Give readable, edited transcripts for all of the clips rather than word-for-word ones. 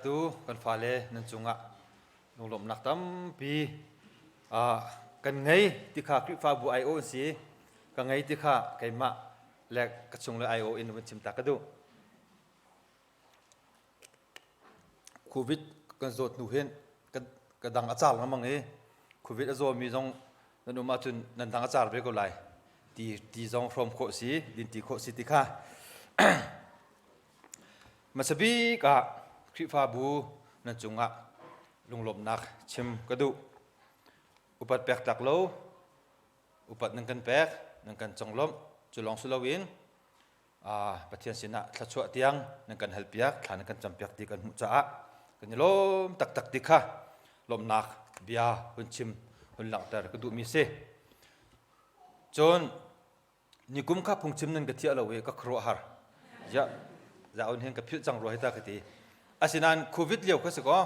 Tu kan fale nan cungah lunglawmhnak tampi kan ngei ti kha Khrihfabu aiawh an si. Ka ngei ti kha keimah le ka chung le aiawh in vun chim ta ka duh. Covid kan zawt hnu hin ka dang a car lengmang i Covid a zawmi zong nan um ahcun nan dang a car ve ko lai. Ti ti zong hrawm khawh si, din ti khawh si ti kha Hmasa bik ah Khrihfabu nan cungah lunglawmhnak chim ka duh. Upat pek tlak lo, upat nan kan pek, nan kan conglawmh, cu lawng si loin Pathian sinah thluachuah tiang nan kan halpiak, thla nan kan campiak ti kan hmuh caah kan i lawm taktak ti kha lawmhnak bia hun chim, hun langhter ka duhmi si. Cun Nikum kha phungchim nan ka thiah lo i ka khuaruahhar. Ziah zaun hin ka philh cang rua hi ta ka ti. Asinain COVID lio kha si kaw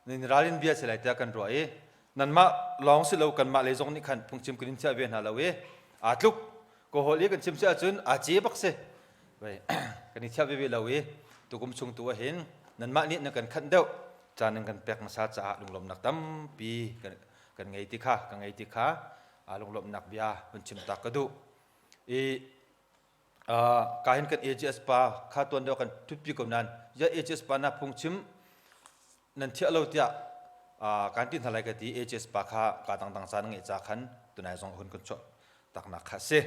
nin ralin bia si lai tiah kan ruah i nanmah lawng si lo kanmah lei zong nih khan phungchim kan in thiah ve hna lo i aa tluk ka hawl i kan chim si ahcun aa ce bak si. Kan i thiah ve ve lo i tukum chung tu ah hin nanmah nih nan kan khanh deuh caan nan kan pek hmasa caah lunglawmhnak tampi kan ngei ti kha ka ngei ti kha lunglawmhnak bia hun chim tak ka duh i ka hin kan AGS pa kha tuan deuh kan thutpi ko nan ya AGS pa na phungchim nan thiah lo tiah kan ti hna lai ka ti AGS pa kha ka dangdang caan ngeih ca khan tunai zong hun kan chuah taknak kha si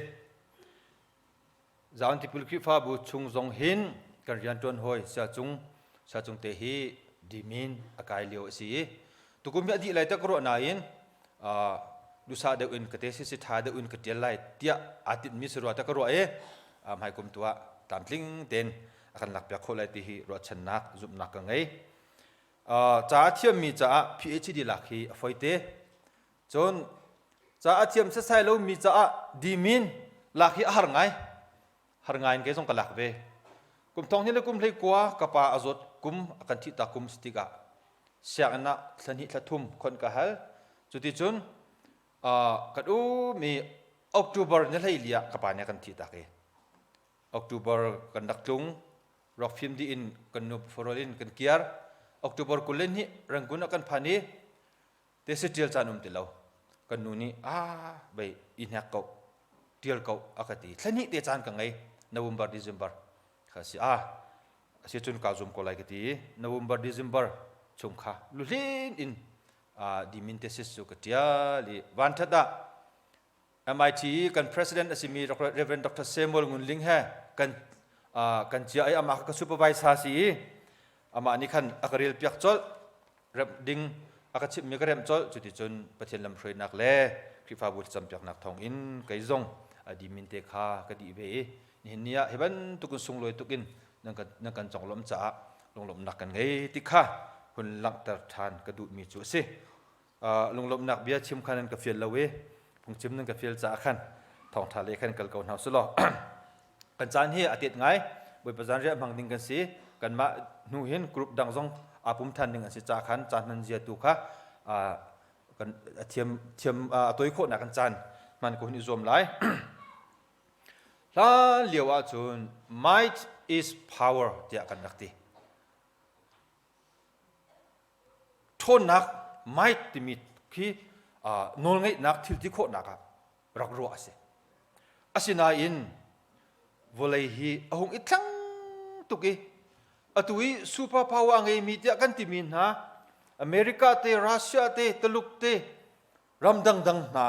Zaun Tipil Khrihfabu chung zong hin kan rianṭuan hawi Siacung Siacung te hi dimin a kai lio a si i tukum hi a dih lai tak ka ruah nain duhsah deuh in ka te si si ṭha deuh in ka ṭial lai tiah aa tinhmi si rua tak ka ruah i hmaikum tu ah tlamtling tein a kan lakpiak khawh lai ti hi ruahchannak zumhnak ka ngei. Ca a thiammi caah PhD lak hi a foi te. Cun ca a thiam setsai lomi caah dimin lak hi a har ngai. Har ngai in kei zong ka lak ve. Kum thong hnih le kum hlei kua ka pa a zawt kum a kan thih ta kum si tikah sianginn ah thla hnih thla thum khon ka hal. Cuticun kan um i October ni hlei li ah ka pa nih a kan thih tak i October kan rak tlung rak fim dih in kan nu farol in kan kiar October 22 Rangoon ah kan phan i Te si ṭial caan um ti lo. Kan nu nih ah bei i hnek ko ṭial ko a ka ti. Thla hnih te caan ka ngei November December kha si ah a si cun kaa zum ko lai ka ti i November December chung kha luhlin in dimin thesis cu ka ṭial i vanṭhat ah MIT i kan president a simi Reverend Dr. Samuel Ngun Ling he kan kan cia i amah ka supervisor si i amah nih khan a ka rel piak colh remh ding a ka chimhmi ka remh colh cuticun Pathian lamhruainak le Khrihfabu thlacampiaknak thawng in kei zong a dimin te kha ka dih ve i nihin ni ah hi bantukin sunglawi tuk in nan kan nan kan conglawmh caah lunglawmhnak kan ngei ti kha hun langhter ṭhan ka duhmi cu a si. Lunglawmhnak bia chim kha nan ka fial lo i phungchim nan ka fial caah khan thawngṭha lei khan kal ko hna usih law kan caan hi a tet ngai Bawipa zanriah hmang ding kan si kanmah hnu hin group dang zong aa pum ṭhan ding an si caah khan caan hman zia tu kha kan a thiam thiam a toi khawhnak kan caan hman ko hun i zuam lai hlan lio ahcun might is power tiah kan rak ti Ṭhawnnak might timi khi nawlngeihnak thil ti khawhnak ah rak ruah a si. Asinain vawlei hi a hung i thleng tuk i atu i super power a ngeimi tiah kan timi hna America te, Russia te, Taluk te, ram dangdang hna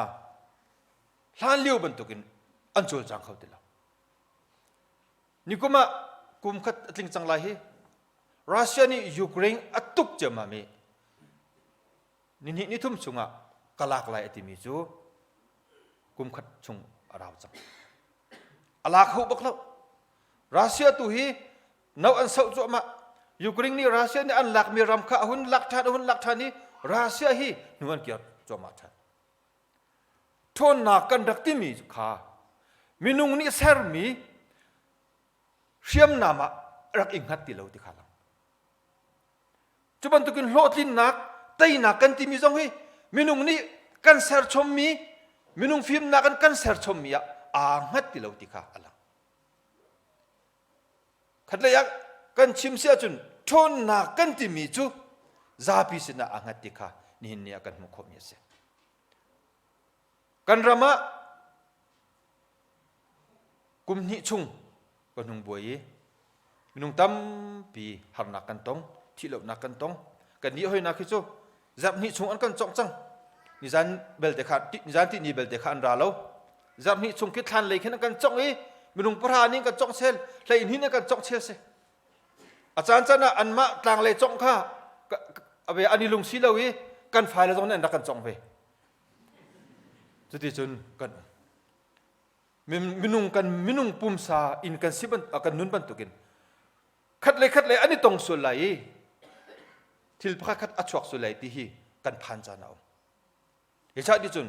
hlan lio bantukin an cawlcang kho ti lo. Nikum ah kum khat a tling cang lai hi Russia nih Ukraine a tuk ciammam i nihnih nithum chungah ka lak lai a timi cu kum khat chung a rau cang. A lak kho bak lo. Russia tu hi no an soh cuahmah. Ukraine nih Russia nih an lakmi ram kha a hun lak ṭhan a hun lak ṭhan i Russia hi hnu an kir cuahmah ṭhan. Ṭhawnnak kan rak timi kha minung nih sermi hriamnam ah rak i hngat ti lo ti kha lang. Cu bantukin hlawhtlinnak, teinak kan timi zong hi minung nih kan serchommi, minung fimnak in kan serchommi ah aa hngat ti lo ti kha a lang. Khatlei ah kan chim si ahcun ṭhawnnak kan timi cu zapi sinah aa hngat ti kha nihin ni ah kan hmuh khawhmi a si. Kan ram ah kum hnih chung kan hung buai i minung tampi harnak kan tong, thihlohnak kan tong. Kan nih hoinak hi cu zarh hnih chung an kan cawngh cang. Nizan belte kha nizan tihni belte kha an ra lo. Zarh hnih chung khi thlan lei khin an kan cawngh i minung pahra nih kan cawngh chel, hlei hnih nih kan cawngh chel si. A caan caan ah anmah tlang lei cawngh kha an i lung si lo i kan file zong nih an rak kan cawngh ve. Cuticun kan um. Minung kan minung pumsa in kan si kan nun bantukin khat le khat le an i tong sual lai i thil pakhat khat a chuak sual lai ti hi kan phan caan a um. Hi cah ti cun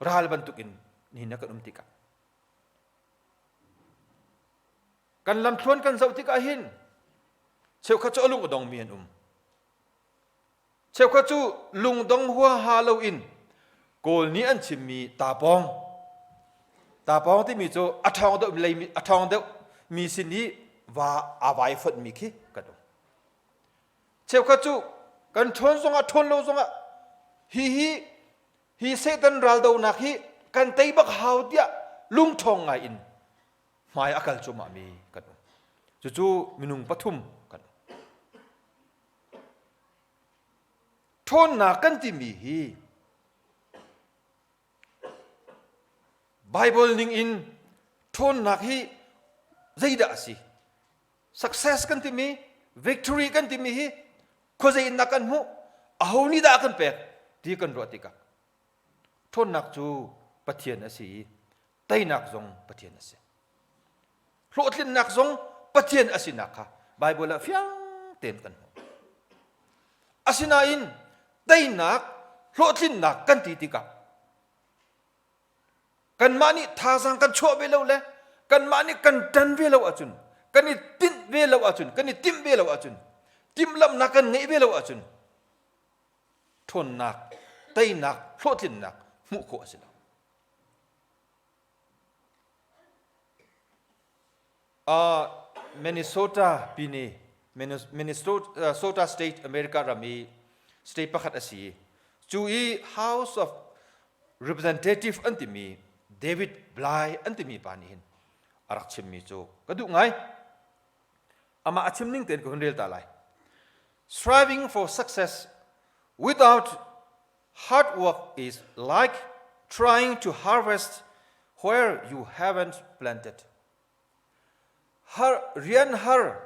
ral bantukin nihin ah kan um tikah kan lamthluan kan zoh tikah hin cheukhat cu a lung a dongmi an um. Cheukhat cu lungdong huaha loin Kawl nih an chimmi tapawng tapawng timi cu a ṭhawng deuh lei a ṭhawng deuh mi sin i va aa vai fonhmi khi kan um. Cheukhat cu kan ṭhawn zongah ṭhawn lo zongah hi hi hi Satan raldonak hi kan tei bak hau tiah lungṭhawng ngai in hmai a kal cuahmah mi kan um. Cucu minung pathum kan um. Ṭhawnnak kan timi hi Bible ning in ṭhawnnak hi zeidah a si? Success kan timi, victory kan timi hi khuazei in dah kan hmuh? Aho nih dah a kan pek? Ti kan ruah tikah ṭhawnnak cu Pathian a si i teinak zong Pathian a si. Hlawhtlinnak zong Pathian a sinak kha Baibal ah fiang tein kan hmuh. Asinain teinak, hlawhtlinnak kan ti tikah kanmah nih thazaang kan chuah ve lo le kanmah nih kan ṭan ve lo ahcun kan i tinh ve lo ahcun kan i timh ve lo ahcun timhlamhnak kan ngeih ve lo ahcun ṭhawnnak, teinak, hlawhtlinnak hmuh khawh a si lo. Minnesota pine Minnesota State America ram i state pakhat a si. Cu i House of Representative an timi David Bly an timi pa nih hin a rak chimmi cu ka duh ngai. Amah a chim ning tein ka hun rel ta lai. Striving for success without Hard work is like trying to harvest where you haven't planted. Har, rian har,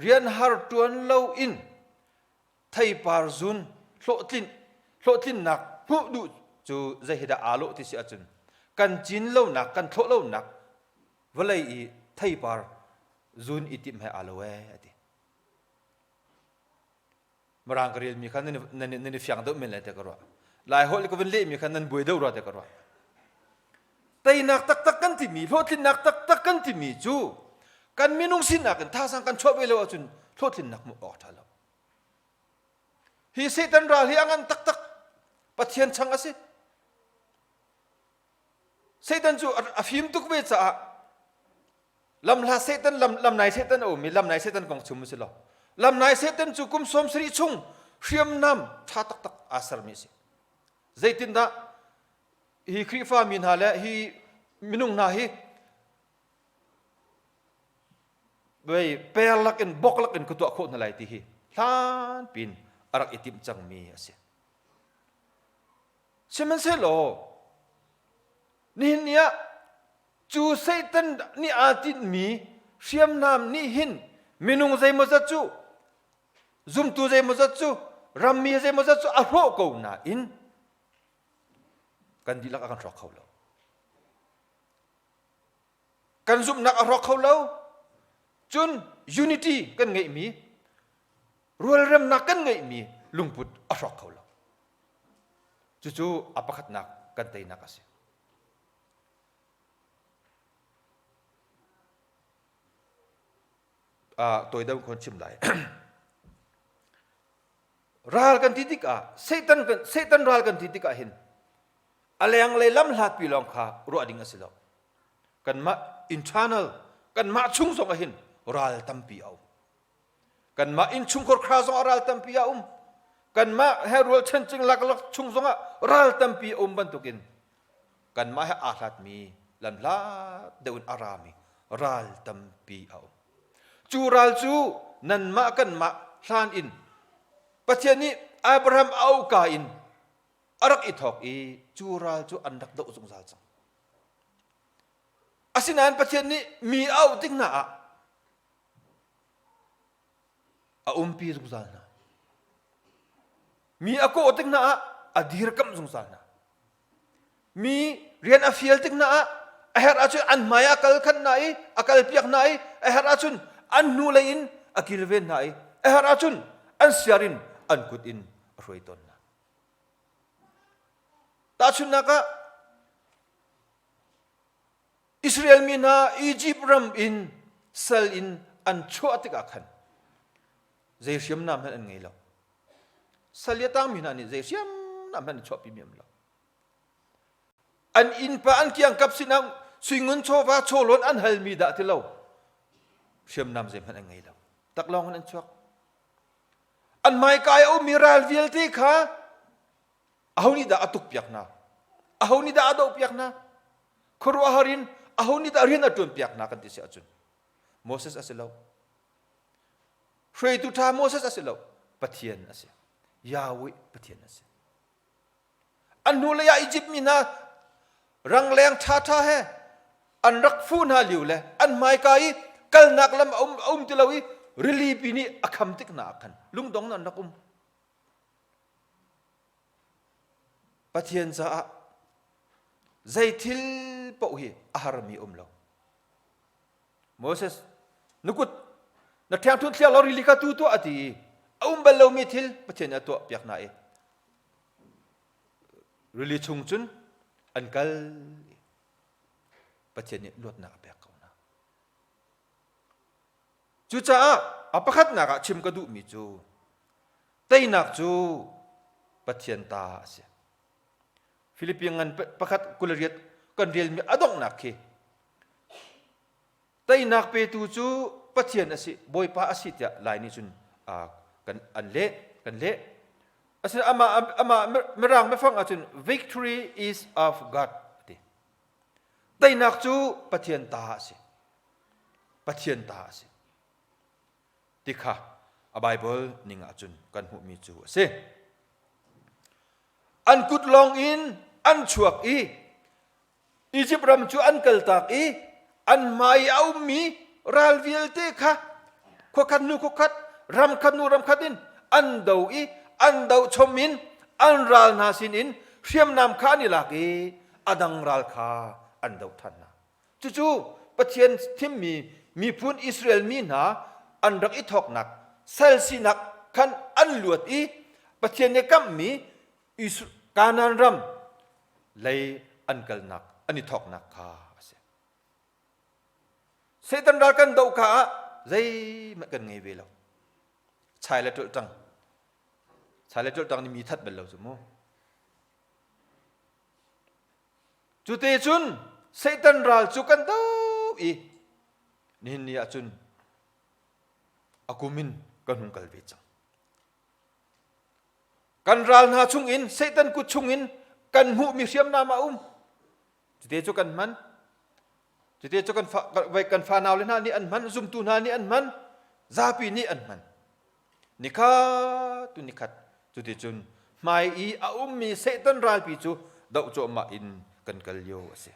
rian har tuan lo in theipar zun hlawhtlin hlawhtlinnak hmuh duh cu zei hi dah aa lawh ti si ahcun kan cin lonak kan thlawh lonak vawlei i theipar zun i timh he aa lo ee a ti. Mirang ka relmi kha nan, nan i fiang deuh men lai te ka ruah. Lai holh ka vun lehmi kha nan buai deuh rua te ka ruah. Teinak taktak kan timi, hlawhtlinnak taktak kan timi cu kan minung sinak in thazaang kan chuah ve lo ahcun hlawhtlinnak hmuh awk ṭha lo. Hi Satan ral hi a ngan taktak. Pathian chang a si. Satan cu a fim tuk ve caah Lamhla Satan lam lamnai Satan a um i lamnai Satan kong chim si lo. Lamnai Satan cu kum sawm sarih chung hriamnam ṭha taktak aa sermi a si. Zeitindah hi Khrihfa mi hna le hi minung hna hi vei per lakin bok lakin ka tuah khawh hna lai ti hi hlan pin a rak i timh cangmi a si. Sihmanhsehlaw nihin ni ah Cu Satan nih aa tinhmi hriamnam nih hin minung zeimawzat cu zumtu zeimawzat cu rammi zeimawzat cu a hrawh ko nain kan dihlak a kan hrawk kho lo. Kan zumhnak a hrawk kho lo. Cun unity kan ngeihmi rualremnak kan ngeihmi lungput a hrawk kho lo. Cucu a pakhatnak kan teinak a si. Tawi deuh khon chim lai. Ral kan ti tikah Satan kan Satan ral kan ti tikah hin a lenglei lam hlatpi lawng kha ruah ding a si lo. Kanmah internal kanmah chung zong ah hin ral tampi a um. Kanmah innchungkhar khra zong ah ral tampi a um. Kanmah he rualchan cing laklak chung zongah ral tampi a um bantukin kanmah he aa hlatmi lamhlat deuh in a rami ral tampi a um. Cu ral cu nanmah kanmah hlan in Pathian nih Abraham a auhka in a rak i thawk i cu ral cu an rak doh zungzal cang. Asinain Pathian nih mi a auh tik hna ah a umpi zungzal hna. Mi a kawh tik hna ah a dirkamh zungzal hna. Mi rian a fial tik hna ah a herh ahcun an hmai ah kal khan hna i a kalpiak hna i a herh ahcun an hnulei in a kilven hna i a herh ahcun an siar in an kut in a hruai tawn hna. Tahchunhnak ah Israel mi hna Egypt ram in sal in an chuah tikah khan zei hriamnam hmanh an ngei lo. Sal i a tangmi hna nih zei hriamnam hmanh an chuahpi mi um lo. An innpa an kiangkap sinah suingun chawva chawlawn an halmi dah ti lo hriamnam zeihmanh an ngei lo. Taklawng in an chuak. An hmaika i a ummi ral vialte kha aho nih dah a tukpiak hna? Aho nih dah a dohpiak hna? Khuaruahhar in aho nih dah rian a ṭuanpiak hna kan ti si ahcun Moses a si lo. Hruaitu ṭha Moses a si lo. Pathian a si. Yahweh Pathian a si. An hnulei ah Izipt mi hna rangleng ṭhaṭha he an rak fuh hna lio le an hmaika i kalnak lam a um, a um ti lo i rili pi nih a kham tik hna ah khan lungdong an rak um. Pathian caah zei thil paoh hi a harmi um lo. Moses, na kut na ṭhiangṭhunh thliak law rili kha tu tuah a ti i a um bal lomi thil Pathian nih a tuah piak hna i rili chung cun an kal Pathian nih luatnak a pek ko hna. Cucaah a pakhatnak ah chim ka duhmi cu teinak cu Pathian ta a si. Philippi ngan pakhat 28 kan relmi a donghnak khi teinak petu cu Pathian a si, Bawipa a si tiah Lai nih cun kan an leh kan leh. Asinain amah amah mirang biafang ahcun victory is of God a ti. Teinak cu Pathian ta a si. Pathian ta a si. Ti kha a Bible ning ahcun kan hmuhmi cu a si. An kut lawng in an chuak i Izipt ram cu an kaltak i an hmai i a ummi ral vialte kha khuakhat hnu khuakhat ram khat hnu ram khat in an do i an doh chom in an ral hna sinin hriamnam kha an i lak i a dang ral kha an doh ṭhan hna. Cucu Pathian thimmi miphun Israel mi hna an rak i thawknak sal sinak khan an luat i Pathian nih kamhmi Kanaan ram lei an kalnak an i thawknak kha a si. Satan ral kan doh ka ah zeihmanh kan ngei ve lo. Chai le ṭulh ṭang. Chai le ṭulh ṭang nih mi that bal lo cu mu. Cute cun Satan ral cu kan doh i nihin ni ah cun a kum in kan hung kal ve cang. Kan ral hna chungin Satan kut chungin kan hmuhmi hriamnam a um. Cute cu kan hman. Cute cu kan fa, kan fanau le hna nih an hman, zumtu hna nih an hman, zapi nih an hman. Nikhat tu nikhat cuticun hmai i a ummi Satan ralpi cu doh cuahmah in kan kal lio a si.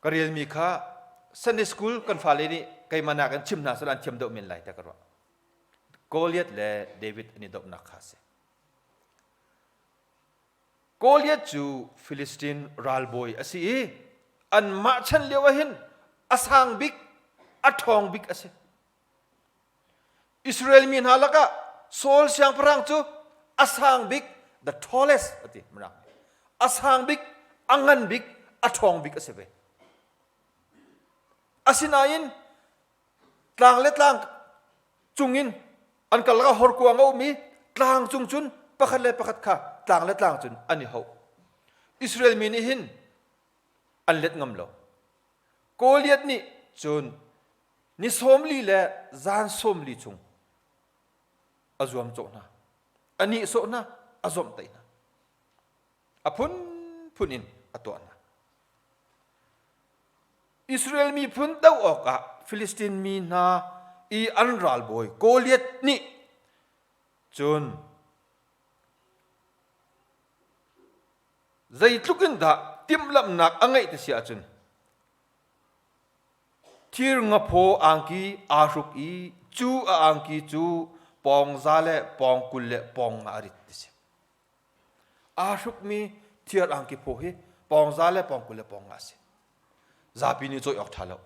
Ka relmi kha Sunday school kan fale nih keimah nakin chim hna seh an thiam deuh men lai tiah ka ruah. Goliath le David an i dohnak kha a si. Goliath cu Filistin ralbawi a si i anmah chan lio ah hin a sang bik, a ṭhawng bik a si. Israel mi hna lakah Saul siangpahrang cu a sang bik, the tallest a ti mirang. A sang bik, a ngan bik, a ṭhawng bik a si ve. Asinain tlang le tlang cungin an karlak ah horkuang a um i tlang cung cun pakhat le pakhat kha tlang le tlang cun an i hauh. Israel mi nih hin an let ngam lo. Goliath nih cun. Ni 40 le zan 40 chung a zuamcawh hna. A nihsawh hna, a zomhtaih hna. A phunphun in a tuah hna. Israel miphun doh awkah Filistin mi hna i an ralbawi Goliath nih cun zeitluk in dah timhlamhnak a ngeih ti si ahcun thir ngaphaw angki aa hruk i cu a angki cu pawng za le pawng 20 le pawng nga a rit ti si. Aa hrukmi thir angki phaw hi pawng za le pawng 20 le pawng nga a si. Zapi nih cawi awk ṭha lo.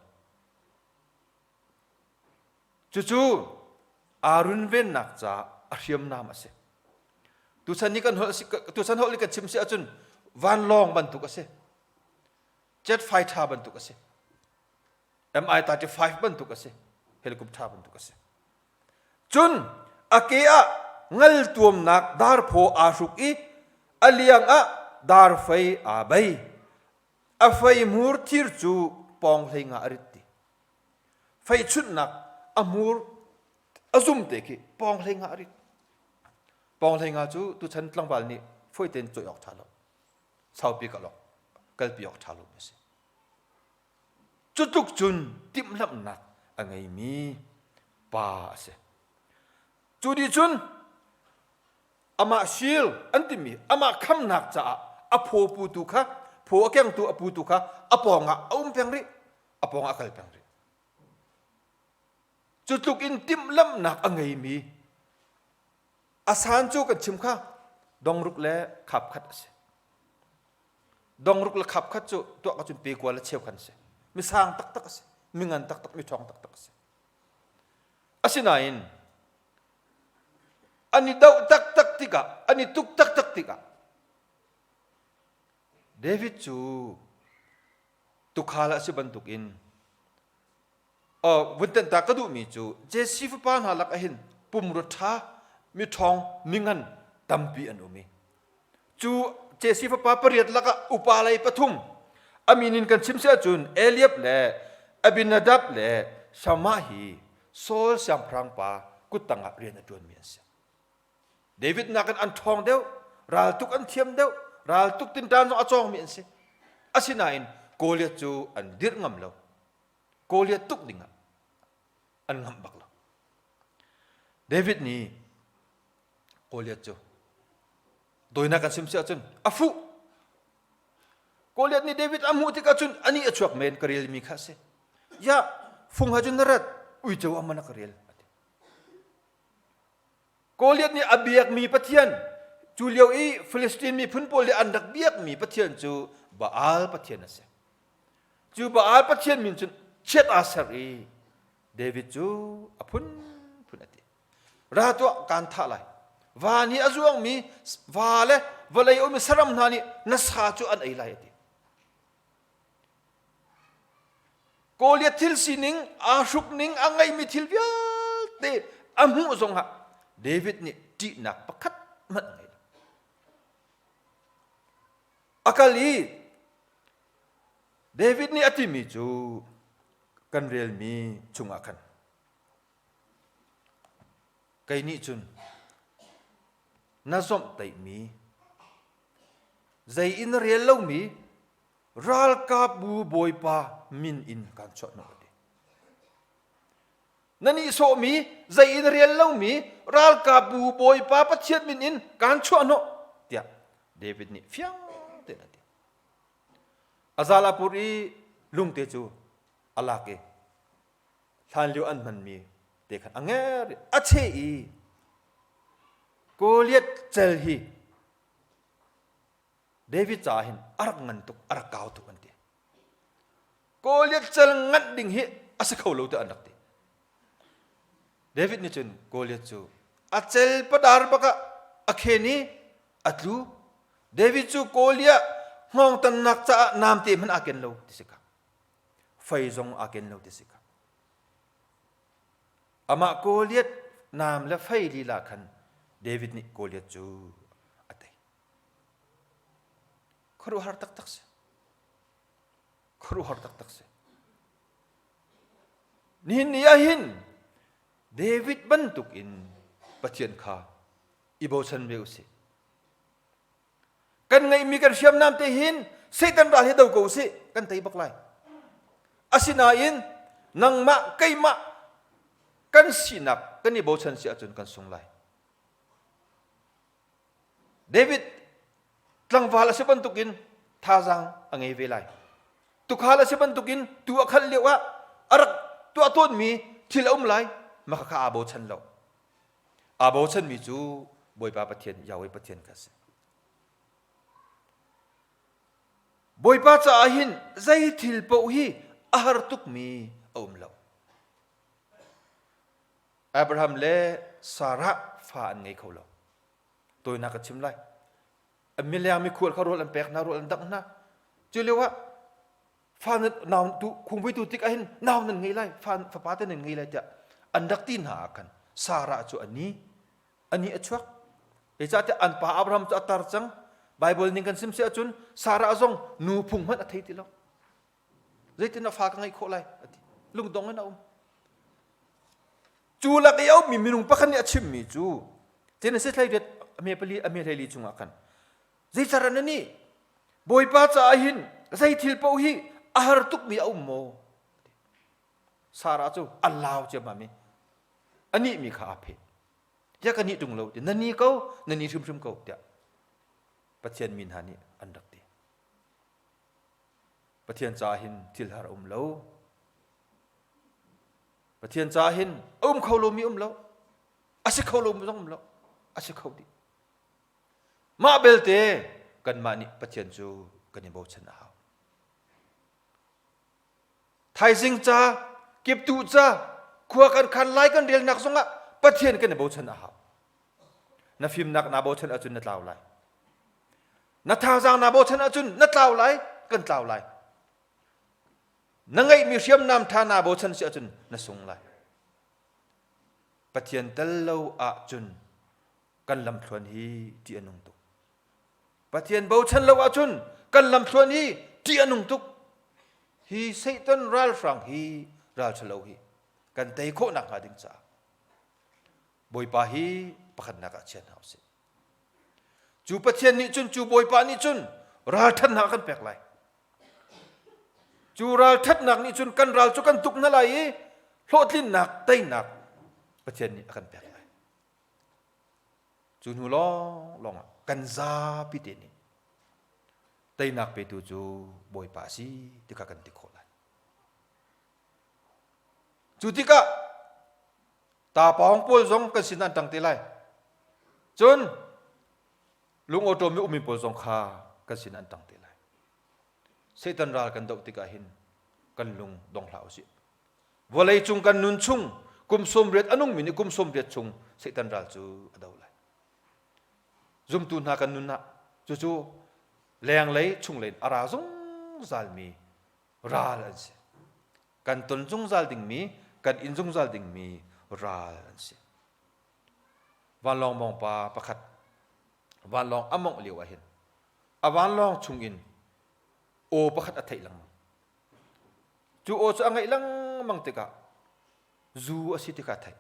Cucu aa runvennak caah a hriamnam a si. Tuchan ni kan holh tuchan holh ni kan chim si ahcun vanlawng bantuk a si. Jet fighter bantuk a si. Mi-35 bantuk a si. Helicopter bantuk a si. Cun a ke ah ngal tuamnak darphaw aa hruk i a liang ah darfei aa bei. A fei hmur thir cu pawng hlei nga a rit ti. Fei chunhnak a hmur a zum te khi pawng hlei nga a rit. Pawng hlei nga cu tuchan tlangval nih fawi tein cawi awk ṭha lo. Saupi kal awk kalpi awk ṭha lo a si. Cutluk cun timhlamhnak a ngeimi pa a si. Cu dih cun amah sil an timi amah khamnak caah a phaw putu kha phaw a kengtu a putu kha a pawngah a um peng rih a pawngah a kal peng rih cu tluk in timhlamhnak a ngeimi a san cu kan chim kha dongruk le khap khat a si dongruk le khap khat cu tuah ka cun pe kua le cheu khan a si misang taktak a si mingan taktak mi ṭhawng taktak a si asinain an i doh taktak tikah an i tuk taktak tikah David cu tukhal a si bantukin vun tenhta ka duhmi cu Jesse fapa hna lak ah hin pumrua ṭha miṭhawng mingan tampi an um i cu Jesse fapa pariat lakah upa lei pathum a min in kan chim si ahcun Eliab le Abinadab le Shammah hi Saul siangpahrang pa kuttang ah rian a ṭuanmi an si. David nakin an ṭhawng deuh, raltuk an thiam deuh, raltuk tinṭan zong a cawngmi an si. Asinain Goliath cu an dirh ngam lo. Goliath tuk dingah an ngamh bak lo. David nih Goliath cu doinak kan sim si ahcun a fuh. Goliath nih David a hmuh tikah cun ani a chuak men ka relmi kha a si. Ya, fung ha cun na rat, uico a man a ka rel. Goliath nih a biakmi Pathian cu lio i Filistin miphun pawl nih an rak biakmi Pathian cu Baal Pathian a si. Cu Baal Pathian min cun chiat aa ser i David cu a phunphun a ti. Ra tuah kaan thah lai. Van i a zuangmi va le vawlei ummi saram hna nih na sa cu an ei lai a ti. Goliath thil sining, aa hruk ning, a ngeihmi thil vialte a hmuh zongah David nih ṭihnak pakhat hmanh a ngei lo. A kal i David nih a timi cu kan relmi chungah khan kei nih cun na zomhtaihmi zei in na rel lomi ralkapbu bawipa min in kaan chuahhnawh a ti. Na nihsawhmi zei in rel lomi ralkapbu bawipa Pathian min in kaan chuahhnawh tiah David nih fiang tein a ti. A zal a pur i lungte cu a lak i hlanlio an hmanmi te khan a nger i a cheh i Goliath cel hi David caah hin a rak ngan tuk, a rak kau tuk an ti. Goliath cel nganh ding hi a si kho lo tiah an rak ti. David nih cun Goliath cu a cel padar bak ah a khen i a tlu. David cu Goliath hngawng tannak caah namte hmanh aa ken lo ti si kha. Fei zong aa ken lo ti si kha. Amah Goliath nam le fei lila khan David nih Goliath cu a tei. Khuaruahhar taktak si. Khuaruahhar taktak si. Nihin ni ah hin David bantuk in Pathian kha i bochan ve usih. Kan ngeihmi kan hriamnam te hin Satan ral hi do ko usih, kan tei bak lai. Asinain nangmah keimah kan sinak kan i bochan si ahcun kan sung lai. David tlangval a si bantukin thazaang a ngei ve lai. Tukhal a si bantukin tu a khalh lio ah a rak tuah tawnmi thil a um lai, mah kha aa bochan lo. Aa bochanmi cu Bawipa Pathian, Yahweh Pathian kha a si. Bawipa caah hin zei thil paoh hi a har tukmi a um lo. Abraham le Sarah fa an ngei kho lo. Tawinak ka chim lai. Mileng mikhual kha rawl an pek hna, rawl an dangh hna. Cu lio ah fa nan nau tu khungvui tu tik ahhin nau nan ngei lai, fa fapa te nan ngei lai tiah an rak ti hna ah khan Sarah cu a ni. A ni a chuak. Zeicahtiah an pa Abraham cu a tar cang. Bible ning kan sim si ahcun Sarah zong nu phung hmanh a thei ti lo. Zeitin a fa ka ngeih khawh lai a ti. Lungdong in a um. Cu lak i a ummi minung pakhat nih a chimmi cu Genesis 18 a me pali a me hleili chungah khan zeicar na nih Bawipa caah hin zei thil paoh hi a har tukmi a um maw? Sarah cu a lau ciammam i a nihmi kha aa pheh. Tiah ka nih ṭung lo ti na ni ko na ni hrimhrim ko tiah Pathian mi hna nih an rak ti. Pathian caah hin thil har a um lo. Pathian caah hin a um kho lomi um lo. A si kho lomi zong um lo. A si kho dih. Mah belte kanmah nih Pathian cu kan i bochan a hau. Thaizing ca, kiptuh ca, khua kan khan lai kan relnak zongah Pathian kan i bochan a hau. Na fimnak naa bochan ahcun na tlau lai. Na thazaang naa bochan ahcun na tlau lai, kan tlau lai. Na ngeihmi hriamnam ṭha naa bochan si ahcun na sung lai. Pathian tel lo ahcun kan lamthluan hi ṭih a nung tuk. Pathian bochan lo ahcun kan lamthluan hi ṭih a nung tuk. Hi Satan ralhrang hi ral ṭhalo hi kan tei khawh nakhnga ding caah Bawipa hi pakhatnak ah chia hna usih. Cu Pathian nih cun cu Bawipa nih cun ralṭhatnak a kan pek lai. Cu ralṭhatnak nih cun kan ral cu kan tuk hna lai i hlawhtlinnak teinak Pathian nih a kan pek lai. Cu hnu lawnglawng ah kan zapi te nih teinak petu cu Bawipa a si ti kha kan ti khawh lai. Cu tikah tapawng pawl zong kan sin an ṭang te lai. Cun lungawṭawm i ummi pawl zong kha kan sin an ṭang te lai. Satan ral kan doh tikah hin kan lung dong hlah usih. Vawlei cung kan nun chung kum 80 a nungmi nih kum 80 chung Satan ral cu a do lai. Zumtu hna kan nun ah cucu lenglei chunglei a ra zungzalmi ral an si. Kan ton zungzal dingmi, kan in zungzal dingmi ral an si. Vanlawng mawngpa pakhat vanlawng a mawngh lio ahhin a vanlawng chungin aw pakhat a theih lengmang. Cu aw cu a ngaih lengmang tikah zu a si ti kha a theih.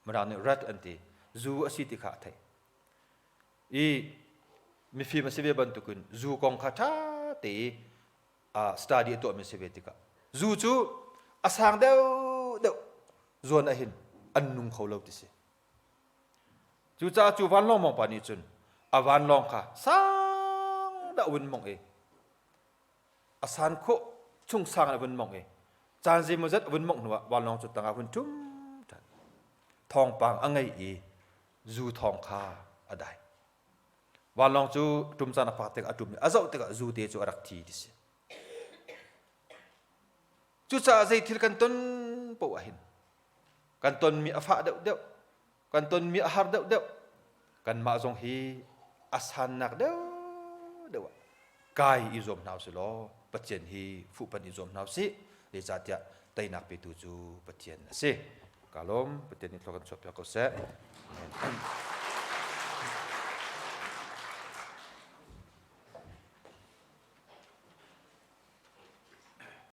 Mirang nih rat an ti. Zu a si ti kha a theih. I mifim a si ve bantukin zu kong kha ṭha te i study a tuahmi a si ve tikah zu cu a sang deuhdeuh zuan ahhin an nung kho lo ti si. Cucaah cu vanlawng mawngpa nih cun a vanlawng kha sang dah vun mongh i a san khawh chung sang in a vun mongh i caan zeimawzat a vun mongh hnuah vanlawng cu tangah vun ṭum ṭhan. Thawngpang a ngei i zu thawng kha a dai. Vanlawng cu ṭum caan a phak tikah a ṭum i a zoh tikah zu te cu a rak thi ti si. Cucaah zei thil kan ton paoh ahhin kan tonmi a fah deuhdeuh, kan tonmi a har deuhdeuh, kanmah zong hi a sannak deuhdeuh ah kai i zuam hna usih law Pathian hi fuhpanh i zuam hna usih. Zeicahtiah teinak petu cu Pathian a si. Ka lawm. Pathian nih thlua kan chuahpiak ko seh. Amen.